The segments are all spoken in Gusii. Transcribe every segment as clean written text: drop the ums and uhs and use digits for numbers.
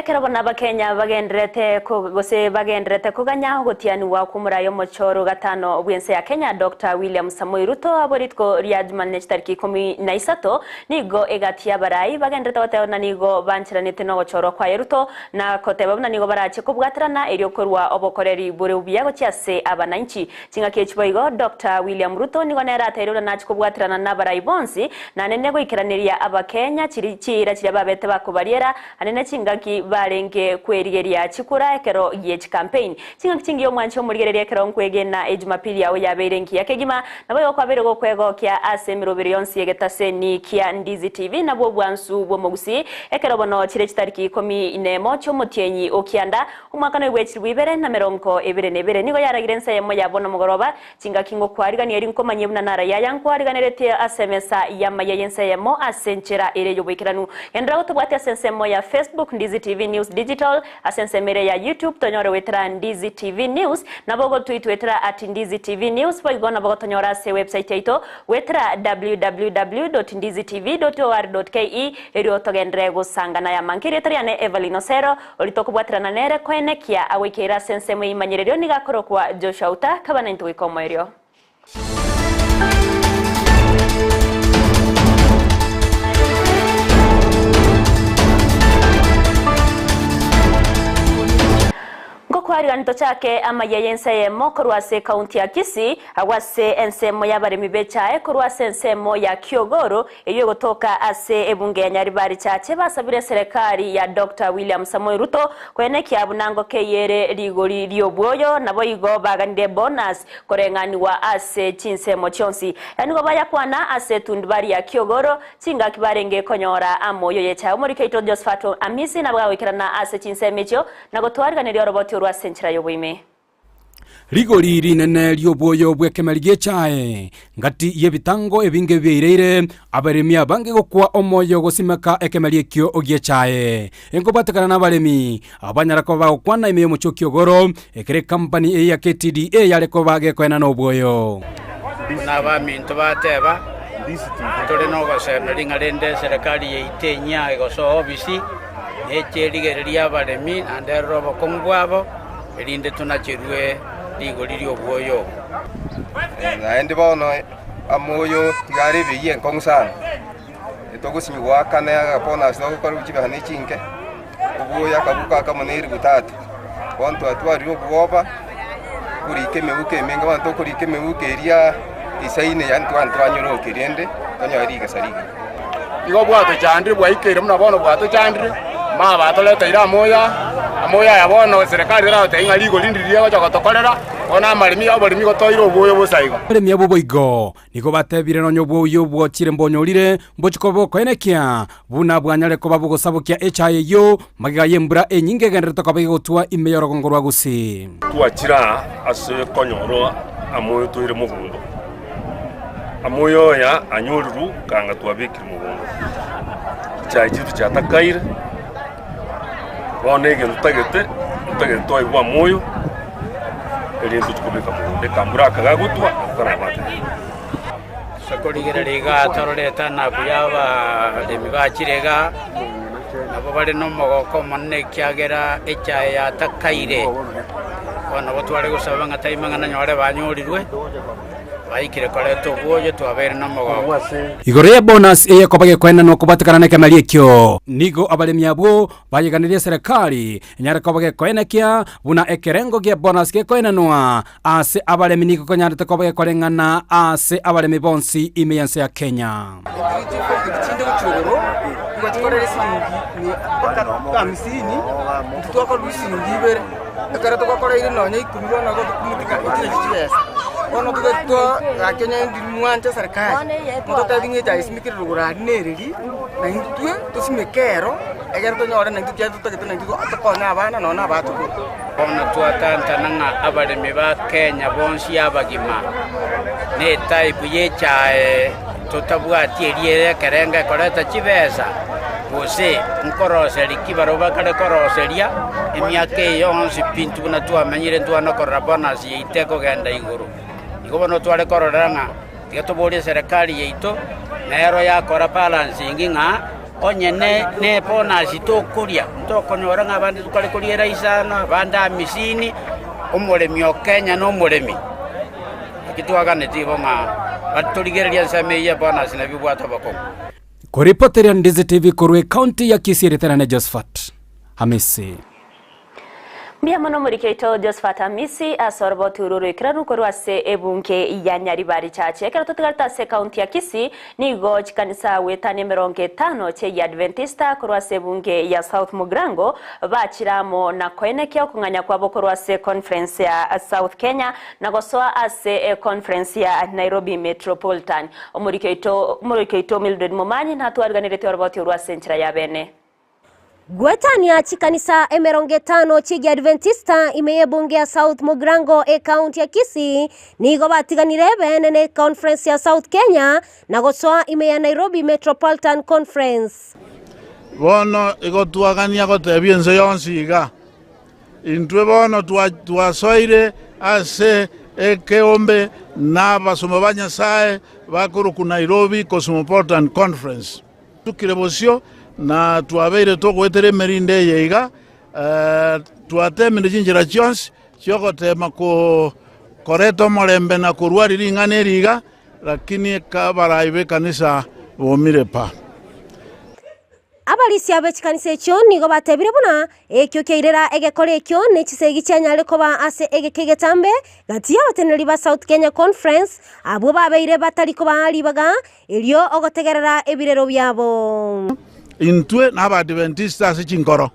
Ekero bono Abakenya bagendererete gose bagendererete koganya ogotianigwa kw'omoraia omochoro gatano bw'ense ya Kenya Doctor William Samoei Ruto abwo rituko ria Jumanne chitariki ikomi na isato nigo egati y'abarai bagendererete goteba buna nigo bancheranete nogochorwa kwaye Ruto na goteba buna nigo barache kobwaterana erio korwa obokoreri bore obuya gochia ase abanainchi. Chingaki echi boigo Doctor William Ruto nigo nere ateire buna nache kobwaterana nabarai bonsi naende goikeraneria Abakenya chiri chiira chiria babete bakobariera Ane ne chingaki barenge kwerigeria chikura ekero gie chikampeini. Chingaki chingiya omwanche omorigereria ekero nkwegena Ejumapili yao yabeire engiya kegima, naboigo kwabeire gokwegokia ase emerobero yonsi y'egetaseni kia Ndizi TV nabwo obwansu bw'omogusii ekero bono chire chitariki ikomi nemo chi'omotienyi o kianda omwaka noigwe chilifu ibere na merongo ebere na ebere. Nigo yaragire ensa eyemo ya bono mogoroba Chingaki ngokwarigania eri nkomanyie buna naraye aya nkwariganeretie ase emesa y'amaya y'ense eyemo ase enchera ere y'oboikeranu. Genderera gotobwatia ase ensemo ya Facebook, Ndizi TV News Digital, ase ensemo ere ya YouTube tonyore goetera Ndizi TV News, nabo ogotoitwetera at Ndizi TV News, boigo nabo gotonyora ase ewebsite yaito goetera www.ndizitv.or.ke erio togenderere gosangana ayamange. Erieta riane Evelyn Osero. Oria tokobwaterana nere koenekia agoikeire ase ensemo y'eimanyererio nigo akorokwa Joshua Uta, kaba naintwe goika omoerio. Nkokwariganio tochake amayia y'ense eyemo korwa ase ekaunti ya Kisii, agwo ase ensemo y'abaremi b'echae korwa ase ensemo ya Kiogoro, Eyio egotoka ase ebunge ya Nyaribari Chache basabire eserekari ya Doctor William Samoei Ruto koenekia buna ngokeyere rigori ri'obwoyo naboigo baganire bonus koreng'anigwa ase chinsemo chionsi. Aya nigo bayakwana ase etundubari ya Kiogoro chingaki barenge konyora amoyo y'echae. Omoriki oito Josephat Amisi nabo agoikerana ase chinsemo echio na gotwariganeria oroboti orwo ase enchera y'oboime. Rigori rinene ri'obwoyo bw'ekemeri gi'echae, ngati y'ebitango ebinge biaireire, abaremi abange gokwa omoyo gosimeka ekemeri ekio gi'echae. Enkobwatekana nabaremi abanyara koba bagokwana ime y'omochie o Kiogoro, ekero ekampani eye ya KTDA yare koba gekoenana obwoyo. Buna abaminto bateba, ntore nogosemeria ng'a rende eserekari yaito enyia egosoa obisi, neche erigererie abaremi naende erore obokong'u bwabo. erinde tonacherwe rigori ri'obwoyo obo. Naende bono amoyo tiga are ebei enkong'u sana, etogosinywa goakana agapona ase togokora chibesa ne chinke, obwoyo akabuko akamo na eribu tatu. Bono twatwarire obwoba, korika emebuko emenge bono tokorika emebuko eria isaine yaani twani twanyorokia rende tonyore rigesa rigiya. Igo bwatochandire bwaikeire buna bono bwatochandire, mama batoreteire amoyo aya, amoyo aya bono eserekari eragotebia ng'a rigori ndiri egocha gotokorera, bono amaremi oboremi igo toire obwoyo bosa igo. Abaremi abwo boigo nigo batebire nonya obwoyo bwochire mbonyorire, mbochie koba bokoenekia, buna bwanyare koba bogosabokia echaye eyio, magega y'embura enyinge egendererete koba egotwa ime y'orogongo rwa Gusii. Twachire aa ase konyora amoyo toire mogondo. Amoyo oyo anyorirwe kanga twabekire mogondo. Chichae chiaito chiatakaire, bono egento totagete, totagete twaigwa amoyo, erinde tochie kobeka mogondo ekambura aka gagotwa nako karabate. Ase korigereria iga torore etanaku y'abaremi bachire iga, nabo bare nomogoko omonene ekiagera echae yatakaire. Bono nabo tware gosaba ng'a taima ng'a nonyore banyorirwe. Baikire koreta obwoyo, twabeire nomogoko. Igoro ye bonus eye koba gekoenanwa kobwatekana nekemeri ekio. Nigo abaremi abwo bayeganirie eserekari enyare koba gekoenekia buna ekerengo gie bonus gekoenanwa ase abaremi nigo konyarete koba gekoreng'ana ase abaremi bonsi ime yense ya Kenya. Chinde gochia igoro, nigo chikorera esiringi mia mpaka hamsini, intwe twakorwa esiringi ibere, ekero twakoreire nonya ikomi bono igo tokomotika echio nachio chibesa. Bono tobe twa gaki onye ndiri mwanche eserekari, mototebi ng'a echae esimekire rogoro aria na ereri, na intwe tosimeke ero, egere tonyore naintwe ekiagera totagete naintwe tokonye abana nonya na abachokoro. Bono twatantana ng'a abaremi ba Kenya bonsi abagima netype y'echae totabwati eria ekerengo ekoreta chibesa, gose nkoroseria ki barabwo bakare koroseria emiaka eye yonsi pi intwe buna twamenyire ntwana korora bonus yaito ekogenda igoro. Igo bono tware korora ng'a tiga toborie eserekari yaito, nero yakora balancing ng'a. Onye ne bonus tokoria, ntokonyora ng'a abande tokare koriera isano, abande amisini, omoremi o Kenya nomoremi. Naki twaganetie igo ng'a batorigererie ensemo eyio ya bonus nabio ebwate obokong'u. Koripoteria Ndizi TV korwa ecounty ya Kisii Ritana Josephat Hamisi. Mbuya mono omoriki oito Josephat Amisi ase oroboti orwo oroikeranu korwa ase ebunge ya Nyaribari Church. Ekero totigarete ase ekaunti ya Kisii, nigo chikanisa goetania emerongo etano chi'Egiadventista korwa ase ebunge ya South Mugirango bachire amo na koenekia okong'anya kwabo korwa ase econference ya South Kenya na gosoa ase econference ya Nairobi Metropolitan. Omoriki oito omoriki oito Mildred Momanyi natwariganeretie oroboti orwo ase enchera ya bene. Goetania chikanisa emerongo etano chi'Egiadventista ime y'ebunge ya South Mugirango ekaunti ya Kisii nigo batiganire beene ne Conference ya South Kenya na gosoa ime ya Nairobi Metropolitan Conference. Bono igo twagania gotebia ense yonsi iga, Intwe bono twasoire ase ekeombe nabasomba ba Nyasae bakorokwa Nairobi Cosmopolitan Conference. Tokire bosio na twabeire togoetera emerindo eye iga, twateemire chinchera chionsi chi'ogoteema koreta omorembe na korwaria ring'ana eri iga, lakini abarai b'ekanisa bomire pa. Abarisia be chikanisa echio nigo batebire buna ekio kiairera egekora ekio ne chisegi chianyare koba ase egeka egetambe gati y'abateneneri ba South Kenya Conference abwo babeire batari kobaa ribaga Erio ogotegerera ebirero biabo. Intwe n'Abaadventista ase chinkoro,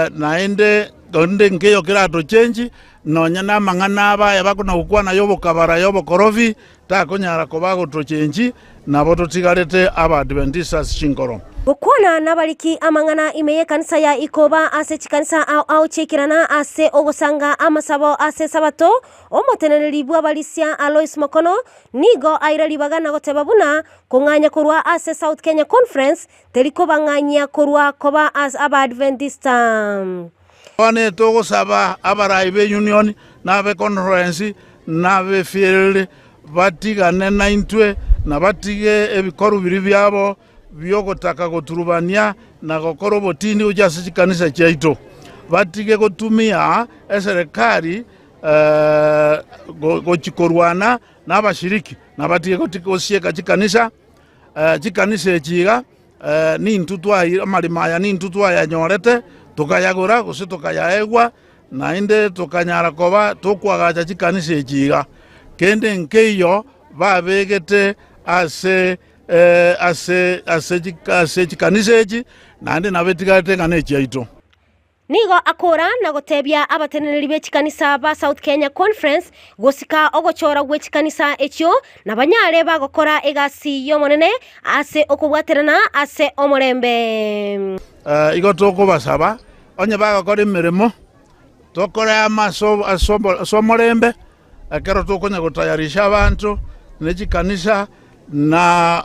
naende onde nkeiyo keratochenchi, nonya namang'ana aba aya bakona gokwana ay'obokabara ay'obokorofi, takonyara koba agotochenchi, nabo totigarete Abaadventista ase chinkoro. Gokwana nabariki amang'ana ime y'ekanisa ya Ikoba ase chikanisa ao ao chiaikerana ase ogosanga amasabo ase Esabato, omoteneneri bw'abarisia Alois Mokono Nigo aira ribaga na goteba buna kong'anya korwa ase South Kenya Conference teri kobang'anyia korwa koba as Abaadventista. Bono togosaba abarai be union na abe conference na abe field batigane naintwe na batige ebikoru biria biabo bi'ogotaka goturubania na gokora obotindi gochia ase chikanisa chiaito. Batige gotumia eserekari gochia korwana nabashiriki, na batige gosieka chikanisa, chikanisa echi iga nintwe twaye amaremo aya nintwe twayanyorete, tokayagora gose tokayaegwa, naende tokanyara koba tokoagacha chikanisa echi iga. Kende nkeiyo babegete ase ase ase ase chikanisa echi, naende nabo etigarete ng'a nechiaito. Nigo akora na gotebia abateneneri be chikanisa ba South Kenya Conference gosika ogochora gwe chikanisa echio na banyare bagokora egasi y'Omonene ase okobwaterana ase omorembe. Igo tokobasaba, onye bagokora emeremo, tokore amo ase omorembe, Ekero tokonya gotayarisha abanto, ne chikanisa, na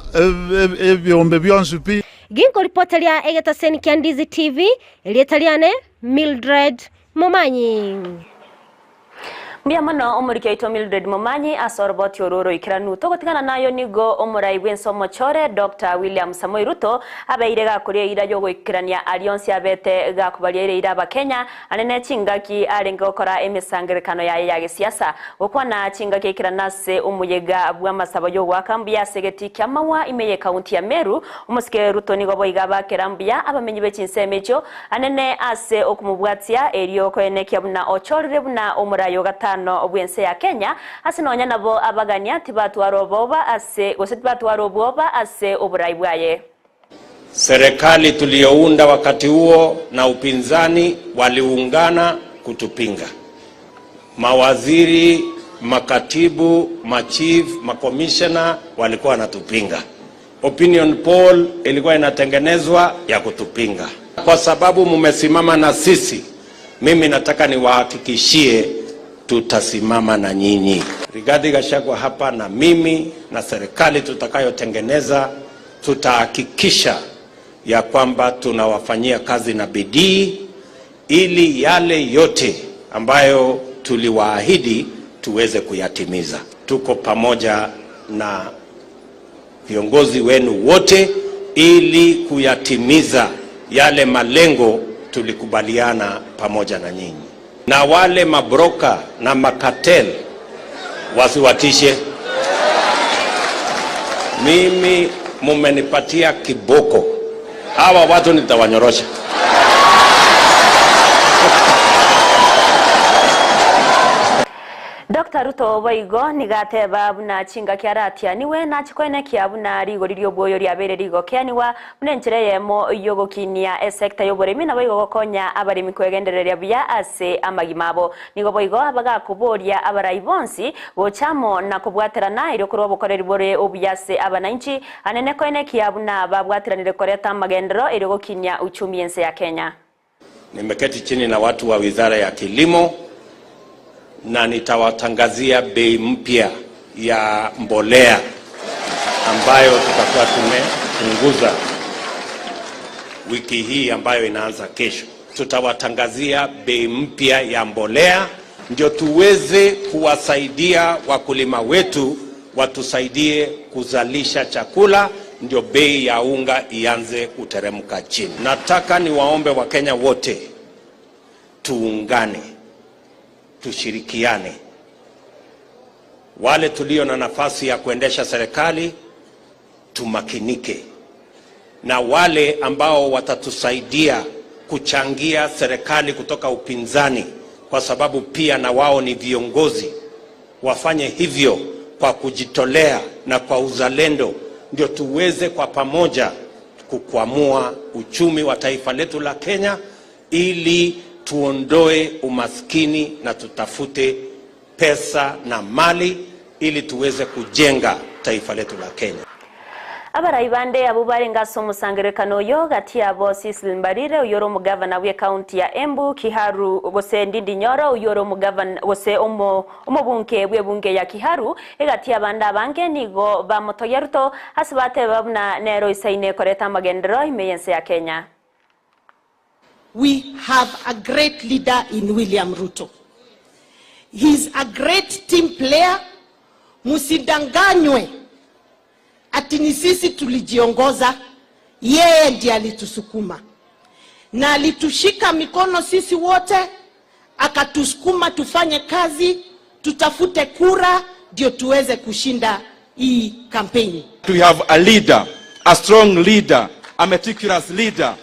ebiombe bionsi pi. Ginkoripoteria egetaseni kia Ndizi TV, erieta riane Mildred Momanyi. Mbuya mono omoriki oito Mildred Momanyi ase oroboti oro oroikeranu. Togotigana nayo nigo omorai bw'ense omochore Doctor William Samoei Ruto abeire gakoria eira yogoikerania aria onsi abete gakobaria eira abakenya Ane ne chingaki arenge gokora emesangererekano yaye ya gesiasa, gokwana chingaki aikerana ase omoyega bw'amasabo y'ogoaka mbuya ase egetii ki'amagwa ime y'ekaunti ya Meru. Omosike Ruto nigo boigo abakera mbuya abamenyi be chinsemo echio anene ase okomobwatia erio koenekia buna ochorire buna omorai o gatano bw'ense ya Kenya ase nonya nabo abagania tibatwara oboba ase gose tibatwara obwoba ase oborai bwaye. Serikali tuliyounda wakati huo na upinzani waliungana kutupinga. Mawaziri, makatibu, machief, makomishona walikuwa wanatupinga. Opinion poll ilikuwa inatengenezwa ya kutupinga. Kwa sababu mumesimama na sisi, mimi nataka niwahakikishie tutasimama na nyinyi. Rigathi Gachagua hapa na mimi na serikali tutakayotengeneza tutahakikisha ya kwamba tunawafanyia kazi na bidii ili yale yote ambayo tuliwaahidi tuweze kuyatimiza. Tuko pamoja na viongozi wenu wote ili kuyatimiza yale malengo tulikubaliana pamoja na nyinyi. Na wale mabroka na makatel wasiwatishe. Mimi mumenipatia kiboko, hawa watu nitawanyorosha. Dr Ruto boigo nigo ateba buna chingaki aratianiwe nachikoenekia buna rigori ri'obwoyo riabeire rigokeaniwa buna enchera eyemo y'ogokinia esector y'oboremi naboigo gokonya abaremi kwegendereria buya ase amagima abo. Nigo boigo bagakoboria abarai bonsi gocha amo na kobwaterana erio korwa obokoreri bore obuya ase abanainchi anene koenekia buna babwateranire koreta amagenderero erio gokinia uchumi y'ense ya Kenya. Nimeketi chini na watu wa Wizara ya Kilimo na nitawatangazia bei mpya ya mbolea ambayo tutakuwa tumepunguza wiki hii ambayo inaanza kesho. Tutawatangazia bei mpya ya mbolea ndio tuweze kuwasaidia wakulima wetu watusaidie kuzalisha chakula, ndio bei ya unga ianze kuteremka chini. Nataka niwaombe Wakenya wote tuungane, tushirikiane. Wale tulio na nafasi ya kuendesha serikali tumakinike, na wale ambao watatusaidia kuchangia serikali kutoka upinzani, kwa sababu pia na wao ni viongozi, wafanye hivyo kwa kujitolea na kwa uzalendo, ndio tuweze kwa pamoja kukwamua uchumi wa taifa letu la Kenya ili tuondoe umaskini na tutafute pesa na mali ili tuweze kujenga taifa letu la Kenya. Abarai bande abwo barenge ase omosangererekano oyo gati yabo Cecil Mbarire oyio ore omogavana bwe ekaunti ya Embu, Kiharu gose Ndindi Nyoro oyio ore omogavana gose omo omobunge bw'ebunge ya Kiharu egati y'abande abange nigo bamotogia Ruto ase bateba buna nere oisaine koreta amagenderero ime y'ense ya Kenya. We have a great leader in William Ruto. He's a great team player. Msidanganywe ati ni sisi tulijiongoza, yeye ndiye alitusukuma na alitushika mikono sisi wote, akatusukuma tufanye kazi, tutafute kura ndio tuweze kushinda hii kampeni. We have a leader, a strong leader, a meticulous leader,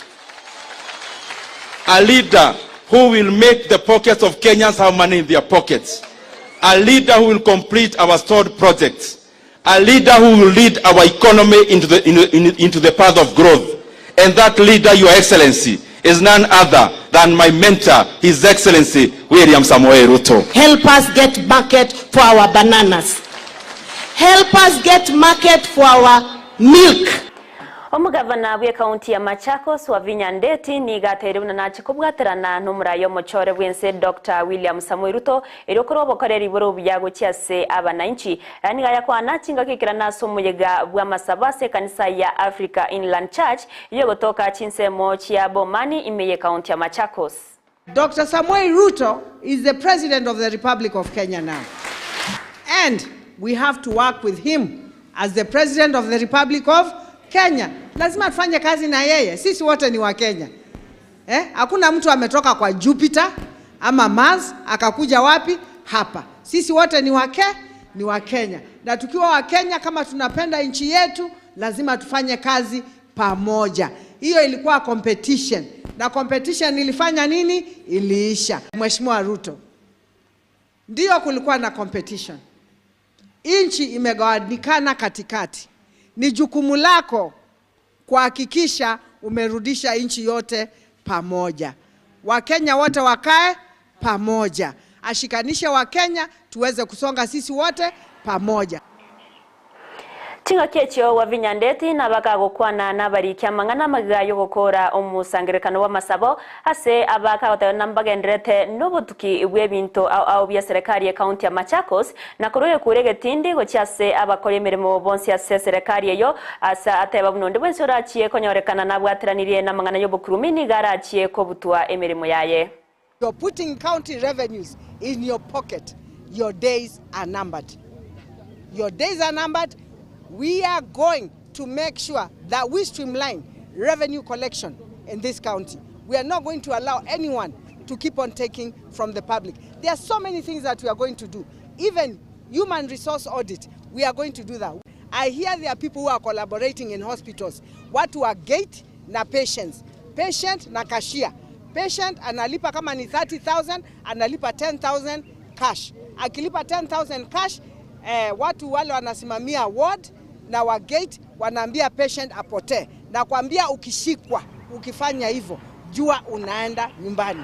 a leader who will make the pockets of Kenyans have money in their pockets, a leader who will complete our stored projects, a leader who will lead our economy into the, in, in, into the path of growth. And that leader, Your Excellency, is none other than my mentor, His Excellency William Samoei Ruto. Help us get market for our bananas. Help us get market for our milk. Omogavana bw'ekaunti ya Machakos, Wavinya Ndeti, nigo ateire buna nache kobwaterana n'omoraia omochore bw'ense Doctor William Samoei Ruto erio korwa obokoreri bore obuya gochia ase abananchi. Aya nigo ayakwana chingaki ekerana ase omoyega bw'amasabo ase ekanisa ya Africa Inland Church eyogotoka chinsemo chia Bomani ime y'ekaunti ya Machakos. Doctor Samoei Ruto is the President of the Republic of Kenya now. And we have to work with him as the President of the Republic of Kenya. Lazima tufanye kazi na yeye. Sisi wote ni wa Kenya. Eh? Hakuna mtu ametoka kwa Jupiter ama Mars akakuja wapi? Hapa. Sisi wote ni wake, ni wa Kenya. Na tukiwa wa Kenya kama tunapenda nchi yetu, lazima tufanye kazi pamoja. Hiyo ilikuwa competition. Na competition ilifanya nini? Iliisha. Mheshimiwa Ruto, ndio kulikuwa na competition. Nchi imegawanyikana katikati. Ni jukumu lako kuhakikisha umerudisha nchi yote pamoja. Wakenya wote wakae pamoja. Ashikanishe Wakenya tuweze kusonga sisi wote pamoja. Chingaki echio Wavinya Ndeti nabakagokwana nabariki amang'ana amagega yogokora omosangerekano bw'amasabo ase abakagoteba nambagenderete nobotuki bw'ebinto ao ao bia serikali ya county ya Machakos na korwa egekura egetindi gochia ase abakora emeremo bonsi ase serikali eyo ase ateba buna onde bwensi orachie konyorekana nabwateranirie namang'ana y'obokurumi niga arachie kobutwa emeremo yaye. You're putting county revenues in your pocket. Your days are numbered. Your days are numbered. We are going to make sure that we streamline revenue collection in this county. We are not going to allow anyone to keep on taking from the public. There are so many things that we are going to do. Even human resource audit, we are going to do that. I hear there are people who are collaborating in hospitals. Watu wa gate na patients. Patient na cashier. Patient analipa kama ni 30,000, analipa 10,000 cash. Akilipa 10,000 cash, eh, watu wale wanasimamia ward na wa gate wanaambia patient apotee. Na kuambia ukishikwa ukifanya hivyo, jua unaenda nyumbani.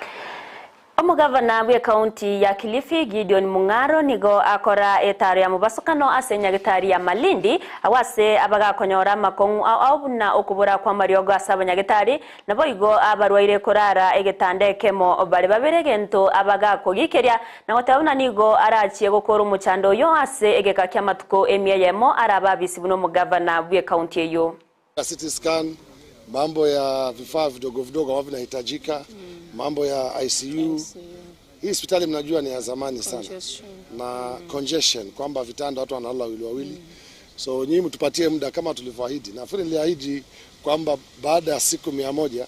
Omogavana bw'ekaunti ya Kilifi Gideon Mung'aro nigo akora etaro ya mobasokano ase enyagetari ya Malindi agwo ase abagakonyora amakong'u ao ao buna okobora kwa amariogo ase abanyagetari naboigo abarwaire korara egetanda ekemo bare babere egento abagakogikeria na goteba buna nigo arachie gokora omochando oyo ase egeka ki'amatuko emia eyemo arabe abisi buna omogavana bw'ekaunti eyio. CT scan, mambo ya vifaa vidogo vidogo ambavyo vinahitajika, mambo ya ICU. Hii hospitali mnajua ni ya zamani sana na congestion kwamba vitanda watu wanalala wawili wawili. So nyinyi mtupatie muda kama tulivyoahidi. Nafikiri niliahidi kwamba baada ya siku 100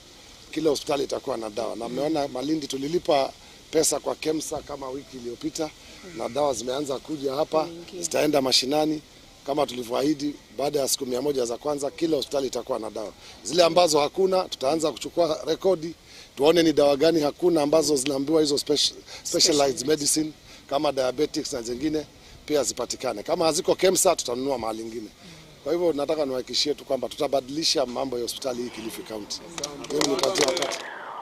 kila hospitali itakuwa na dawa, na mmeona Malindi tulilipa pesa kwa KEMSA kama wiki iliyopita, na dawa zimeanza kuja hapa, zitaenda mashinani kama tulivyoahidi. Baada ya siku 100 za kwanza kila hospitali itakuwa na dawa. Zile ambazo hakuna, tutaanza kuchukua rekodi tuone ni dawa gani hakuna ambazo zinaambiwa hizo specialized medicine kama diabetics na zingine pia zipatikane. Kama haziko KEMSA tutanunua mahali ingine. Kwa hivyo nataka niwahakikishie tu kwamba tutabadilisha mambo ya hospitali hii Kilifi County. Mimi nipatie wakati.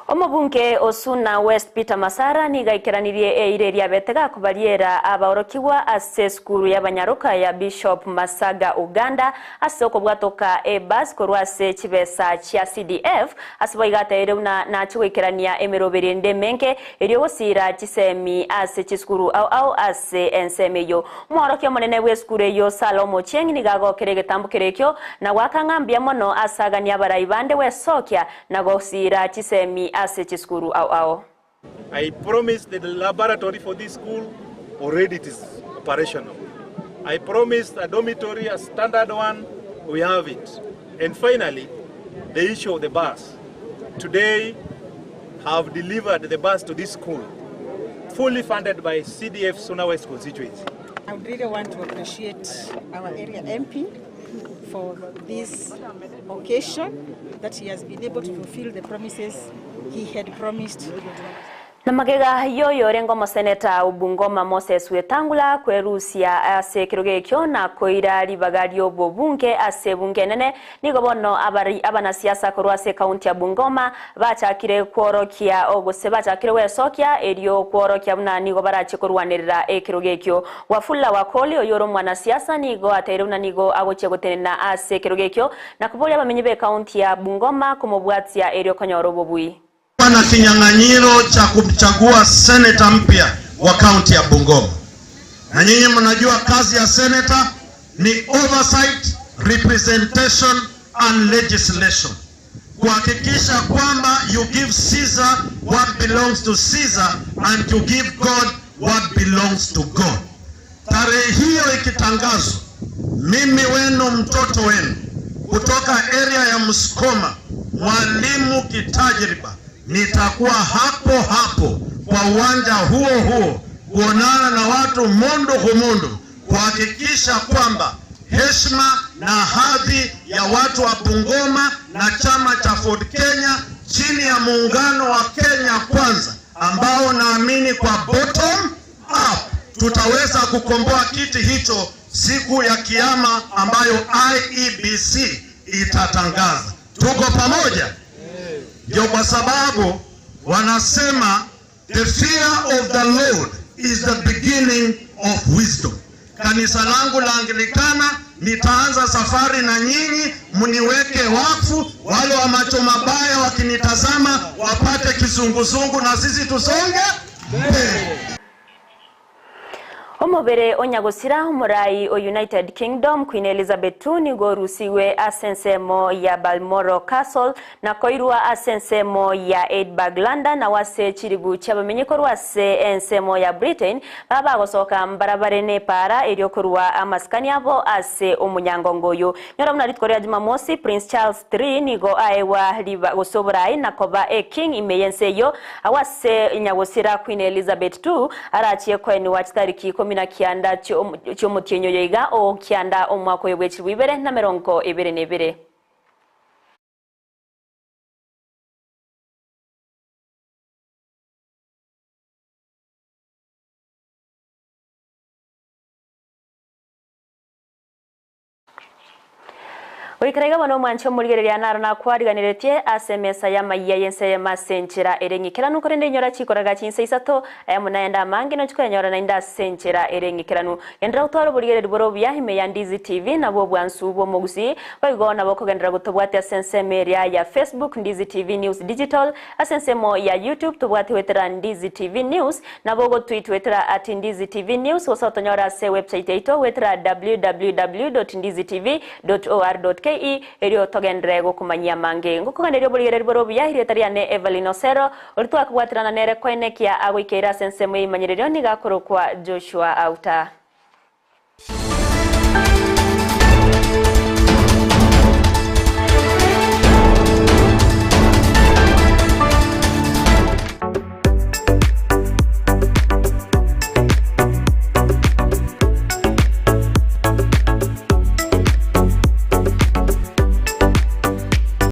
Omobunge o Suna West Peter Masara nigo aikeranirie eira eria abete gakobariera abaorokigwa ase esukuru y'abanyaroka ya Bishop Masaga Uganda ase okobwatoka ebus korwa ase chibesa chia CDF ase boigo ateire buna nache goikerania emeroberi ende emenke erio gosiira chisemi ase chisukuru ao ao ase ensemo eyio. Omworokia omonene bw'esukuru eyio Salomo Ochieng nigo agokera egetambo keria ekio na goaka ng'a mbuya mono ase aganie abarai bande gwesokia na gosiira chisemi ase chisukuru ao ao. I promised the laboratory for this school, already it is operational. I promised a dormitory, a standard one, we have it. And finally, the issue of the bus. Today, have delivered the bus to this school, fully funded by CDF Suna West constituency. I would really want to appreciate our area MP for this occasion that he has been able to fulfill the promises he had promised. Na magega y'oyo orenge omoseneta o Bungoma Moses Wetangula kwerusia ase ekerogo ekio na koira ribaga ri'obobunge ase ebunge enene, nigo bono abari abanasiasa korwa ase ekaunti ya Bungoma bachakire kworokia gose bachakire gwesokia erio kworokia buna nigo barache korwanerera ekerogo ekio. Wafula Wakoli oyio ore omwanasiasa nigo ateire buna nigo agochia gotenena ase ekerogo ekio na koboria abamenyi b'ekaunti ya Bungoma komobwatia erio konyora obobui. Na kinyang'anyiro cha kumchagua seneta mpya wa kaunti ya Bungoma. Na nyinyi mnajua kazi ya seneta ni oversight, representation and legislation. Kuhakikisha kwamba you give Caesar what belongs to Caesar and you give God what belongs to God. Tarehe hiyo ikitangazwa, mimi wenu mtoto wenu kutoka area ya Msukoma, mwalimu kitajriba, nitakuwa hapo hapo kwa uwanja huo huo kuonana na watu mundu humundu kuhakikisha kwamba heshima na hadhi ya watu wa Bungoma na chama cha Ford Kenya chini ya muungano wa Kenya Kwanza ambao naamini kwa bottom up tutaweza kukomboa kiti hicho siku ya kiyama ambayo IEBC itatangaza. Tuko pamoja? Ndio kwa sababu wanasema the fear of the Lord is the beginning of wisdom. Kanisa langu la Anglikana nitaanza safari na nyinyi, mniweke wakfu. Wale wa macho mabaya wakinitazama wapate kizunguzungu, na sisi tusonge mbele. Omobere o nyagosira omorai o United Kingdom Queen Elizabeth II nigo orusigwe ase ensemo ya Balmoral Castle na koirwa ase ensemo ya Edinburgh London agwo ase chiribu chi'abamenyi korwa ase ensemo ya Britain baba bagosoka mbarabare n'epaara erio korua amasikani abo ase omonyangongo oyo. Nyora buna rituko ria Jumamosi Prince Charles III nigo aegwa riba gose oborai na koba eking ime y'ense eyio agwo ase nyagosira Queen Elizabeth II arachie koenigwa chitariki ikomi na kianda chi'omotienyi oyo iga o kianda omwaka oyo bw'echilifu ibere na merongo ebere na ebere. Goikera iga bono omwanche omorigereria naro nakwariganeretie ase emesa y'amayia y'ense eyemo ase enchera ere eng'ikeranu, korende inyora chikoraga chinsa isato, aya naende amange nochia koyanyora naende ase enchera ere eng'ikeranu. Genderera gotwara oborigereria bore obuya ime ya Ndizi TV nabwo obwansu bw'omogusii, boigo nabo okogenderera gotobwatia ase ensemo eria ya Facebook Ndizi TV News Digital, ase ensemo ya YouTube tobwate goetera Ndizi TV News, Nabo ogotwitwetera at Ndizi TV News gose otonyore ase website yaito goetera www dot ndizi tv dot or dot ke erio togenderere gokomanyia amange. Ngokoganeria oborigereri bore obuya erieta riane Evelyn Osero, oria twakobwaterana nere koenekia agoikeire ase ensemo y'eimanyererio nigo akorokwa Joshua Auta.